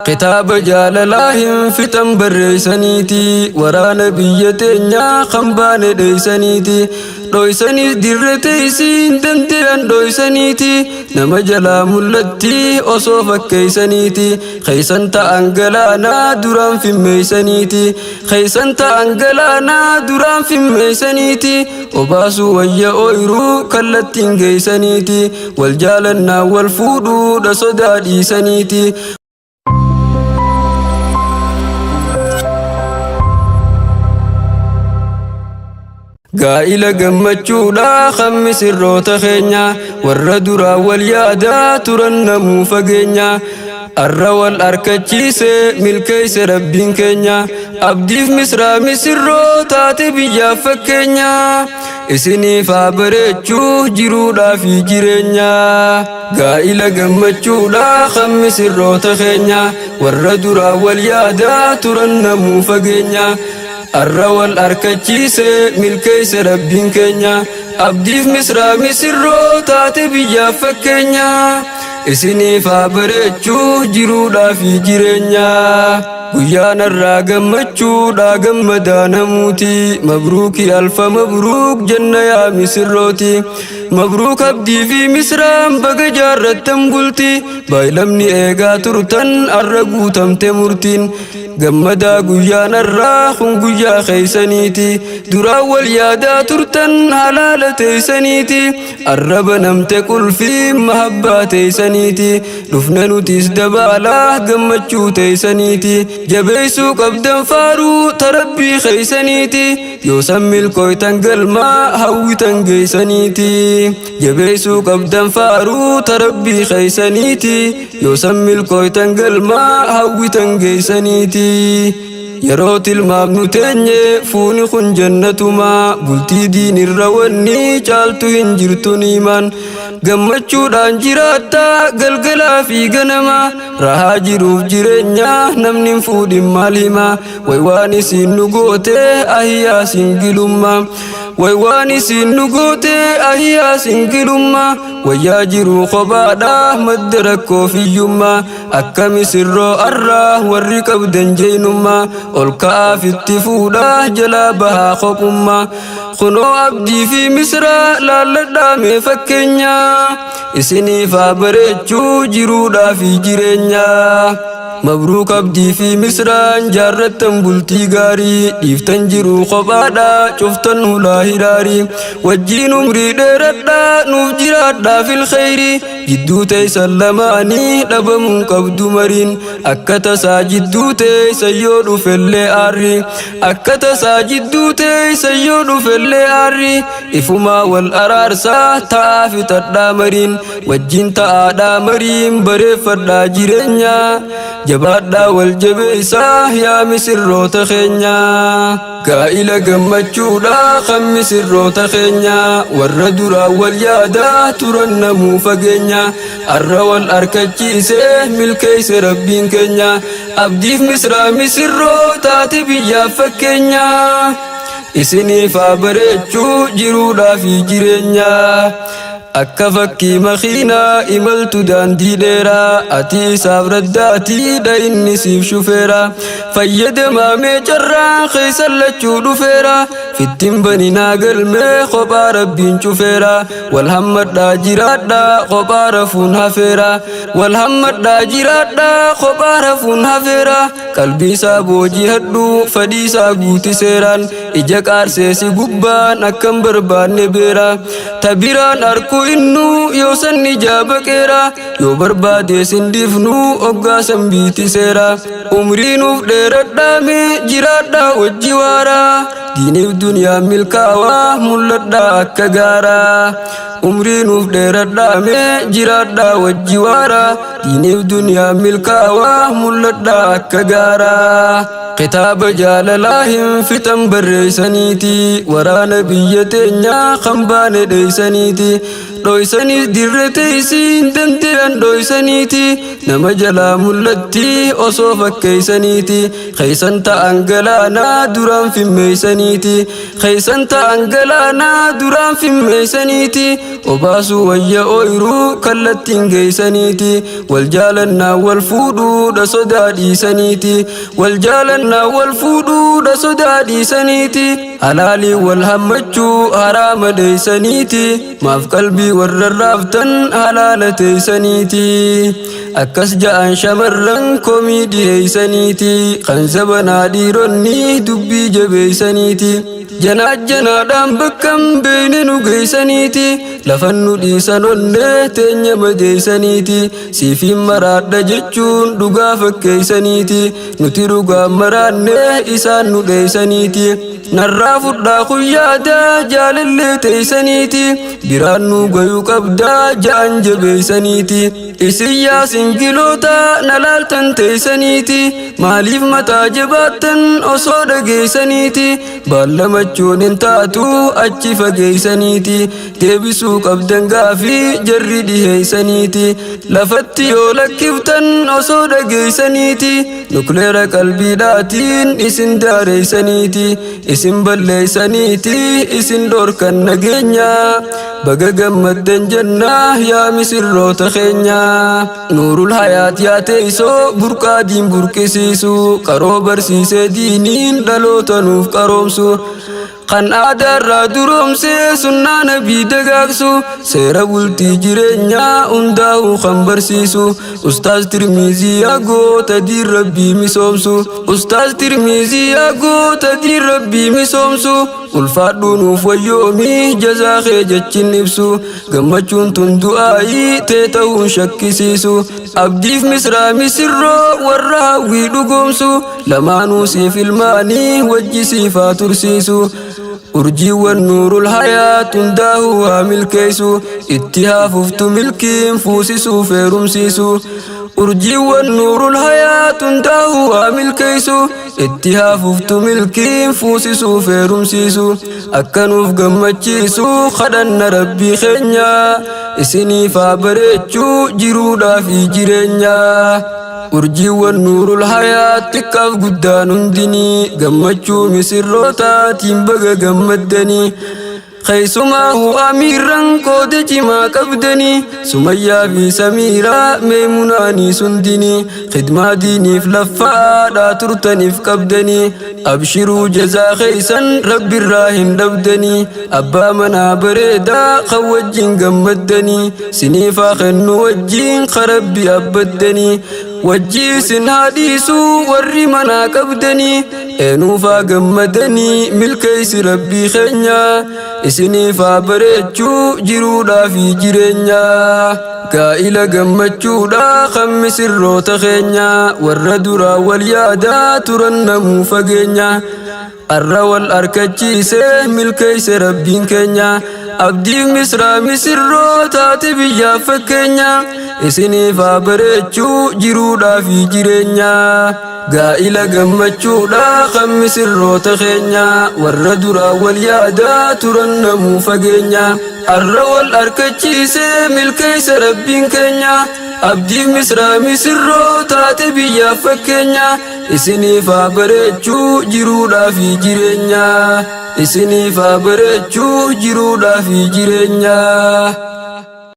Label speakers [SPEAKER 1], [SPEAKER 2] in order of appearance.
[SPEAKER 1] Kitaaba jaalalaa hin fixan barreeysaniiti, waraana biyya teenyaa kan baane dheeysaniiti. Dhoysaniis dirre teeysiin dandeeyan dhoysaniiti, nama jalaa mul'atti osoo fakkeeysaniiti. Keeysan ta'an galaanaa duraan fimmeeysaniiti, keeysan ta'an galaanaa duraan fimmeeysaniiti. Obaasuu wayya ooyruu kallattiin geeysaniiti, wal jaalannaa wal fuudhuudha sodaa dhiisaniiti. Gaa'ila gammachuudha kan misirroota keenya, warra duraa wal yaadaa turan namuu fageenya. Arra wal arkachiise milkeeyse Rabbiin keenya, abdiif misraa misirroo taate biyyaaf fakkeenya. Isiniif haa bareechuu jiruudhaa fi jireenya. Gaa'ila gammachuudha kan misirroota keenya, warra duraa wal yaadaa turan namuu fageenya. Arra wal arkachiise milkeeyse Rabbiin keenya, abdiif misraa misirroo taate biyyaaf fakkeenya. Isiniif haa bareechuu jiruudhaa fi jireenya. Guyyaan har'aa gammachuudha gammadaa namuuti, mabruuki alfa mabruuk jenna yaa misirrooti. Mabruuk abdii fi misraan baga jaarrattan bulti, baay'lamni eegaa turtan arra guutamte murtiin. Gammadaa guyyaan har'aa kun guyyaa keeysaniiti, duraan wal yaadaa turtan halaala teeysaniiti. Arraba namte qulfii mahabbaa teeysaniiti, dhufne nutis dabaalaa gammachuu teeysaniiti. Jabeeysuu qabdan faaruu tarabbii keeysaniiti, yoo san milkooytan galmaa hawwitan geeysaniiti. Jabeeysuu qabdan faaruu tarabbii keeysaniiti, yoo san milkooytan galmaa hawwitan geeysaniiti. Yeroo tilmaamnu teenye fuuni kun jannatumaa, bultii diinirra wanni caaltu hin jirtu niimaan. Gammachuudhaan jiraatta galgalaa fi ganama, rahaa jiruuf jireenya namni hin fuudhin maal hima. Way waan isiin nu goote ahiyyaa singilummaa, way waan isiin nu goote ahiyyaa singilummaa. Wayyaa jiruu kophaadha madda rakkoo fiyyummaa, akka misirroo arraa warri qabdan jeenummaa. Ol ka'aaf itti fuudhaa jalaa bahaa kophummaa, kunoo abdii fi misraa laalladhaa mee fakkeenya. Isiniif haa bareechuu jiruudhaa fi jireenya. Mabruuk abdii fi misraan jaarrattan bultii gaarii, dhiiftan jiruu kophaadha cuftan hulaa hiraarii. Wajjiin umrii dheeradhaa nuuf jiraadhaa fil khayrii, jidduu teeysan lamaanii dhabamuun qabdu mariin. Akka tasaa jidduu teeysan yoo dhufellee aarri, akka tasaa jidduu teeysan yoo dhufellee aarri, ifumaa wal araarsaa ta'aa fixadhaa mariin. Wajjin ta'aadhaa mariin bareeffadhaa jireenya, jabaadhaa wal jabeeysaa yaa misirroota keenya. Gaa'ila gammachuudha kan misirroota keenya, warra duraa wal yaadaa turan namuu fageenya. Arra wal arkachiise milkeeyse Rabbiin keenya, abdiif misraa misirroo taate biyyaaf fakkeenya. Isiniif haa bareechuu jiruudhaa fi jireenya. Akka fakkii makiinaa imaltu daandii dheeraa, ati isaaf raddaatiidha inni siif shufeera. Fayyadamaa mee carraa keessan lachuu dhufeera, fittin baninaa galmee kophaa Rabbiin cufeera. Wal hammadhaa jiraadhaa kophaa rafuun hafeera, wal hammadhaa jiraadhaa kophaa rafuun hafeera. Qalbii isaa boojihadhu fedhii isaa guuti seeraan, ija qaarseesi gubbaan akkam barbaanne beera. Tabiraan arku innuu yoo san ijaa baqeera, yoo barbaade sin dhiifnu oggaa san biiti seera. Umrii nuuf dheeradhaame jiraadhaa wajji waaraa, diiniif duniyaa milkaawaa mul'adhaa akka gaaraa. Umrii nuuf dheeradhaame jiraadhaa wajji waaraa, diiniif duniyaa milkaawaa mul'adhaa akka gaaraa. Kitaaba jaalalaa hin fixan barreeysaniiti, waraana biyya teenyaa kan baane dheeysaniiti. Dhoysaniis dirre teeysiin dande'an dhoysaniiti. Nama jalaa mul'atti osoo fakkeeysaniiti. Keeysan ta'an galaanaa duraan fimmeeysaniiti. Keeysan ta'an galaanaa duraan fimmeeysaniiti. Obaasuu wayya ooyruu kallattiin geeysaniiti. Wal jaalannaa wal fuudhuudha sodaa dhiisaniiti. Wal jaalannaa wal fuudhuudha sodaa dhiisaniiti. Halaalii wal hammachuu haraama dheeysaniiti. Maaf qalbii warra raaftan halaala teeysaniiti. Akkas ja'an shamarran komii dhiheeysaniiti. Kan zabanaa dhiironni dubbii jabeeysaniiti. Janaajjanaadhaan bakkam beeyne nu geeysaniiti. Lafan nu dhiisan onnee teenya madeeysaniiti. Siifiin maraadha jechuun dhugaa fakkeeysaniiti. Nuti dhugaa maraanne isaan nu dheeysaniiti. Narraa fudhaa kuyyaadaa jaalallee teeysaniiti. Biraan nu gayuu qabdaa ja'an jabeeysaniiti. Isin yaa singiloota na laaltan teeysaniiti. Maaliif mataa jabaattan osoo dhageeysaniiti. Baallamachuun hin taatu achi fageeysaniiti. Deebisuu qabdan gaafii jarri dhiheeysaniiti. Lafatti yoo lakkiftan osoo dhageeysaniiti. Nukleera qalbiidhaatiin isin daareeysaniiti. Isin balleeysaniiti isin dhorkan nageenya. Baga gammaddan jennaa yaa misirroota keenya. Nuurul hayaat yaa teessoo burqaa diin burqisiisu. Qaroo barsiisee diiniin dhaloota nuuf qaroomsu. Kan aadaarraa duroomsee sunnaa nabii dagaagsu. Seera bultii jireenyaa hundaa'uu kan barsiisu. Ustaaz Tirmizii yaa goota diin rabbii misoomsu. Ustaaz Tirmizii yaa goota diin rabbii misoomsu. Ulfaadhuu nuuf wayyoomii jazaa kee jechin ibsu. Gammachuun tun du'aayii tee ta'uun shakkisiisu. Abdiif misraa misirroo warra hawwii dhugoomsu. Lamaanuu siif ilmaanii wajji siif haa tursiisu. Urjiiwwan nuurul hayaat hundaa'uu haa milkeessu. Itti haa fuftu milkiin fuusisuuf heerumsiisu. Urjiiwwan nuurul hayaat hundaa'uu haa milkeessu. Itti haa fuftu milkiin fuusisuuf heerumsiisu. Akka nuuf gammachiisu kadhanna rabbii keenya. Isiniif haa bareechuu jiruudhaa fi jireenya. Urjiiwwan nuurul hayaat xiqqaaf guddaan hundinii gammachuu misirrootaatiin baga gammaddanii. Keessumaa amiirran qooda cimaa qabdanii Sumayyaa fi Samiiraa Meemunaanii sundinii khidmaa diiniif laffaadhaa turtaniif qabdanii abshiruu jazaa keeysan rabbirraa hin dhabdanii abbaa manaa bareedaa kan wajjin gammaddanii siniifaa kennu wajjin karabbi abbaddanii wajjii isin haa dhiisuu warri manaa qabdanii eenuufaa gammadanii milkeeysi rabbii keenya isiniif haa bareechuu jiruudhaa fi jireenya. Gaa'ila gammachuudha kan misirroota keenya warra duraa wal yaadaa turan namuu fageenya. Arra wal arkachiise milkeeyse rabbiin keenya. Abdiif misraa misirroo taate biyyaaf fakkeenya. Isiniif haa bareechuu jiruudhaa fi jireenya. Gaa'ila gammachuudha kan misirroota keenya warra duraa wal yaadaa turan namuu fageenya. Arra wal arkachiise milkeeyse rabbiin keenya. Abdiif misraa misirroo taate biyyaaf fakkeenya. Isiniif haa bareechuu jiruudhaa fi jireenya. Isiniif haa bareechuu jiruudhaa fi jireenya.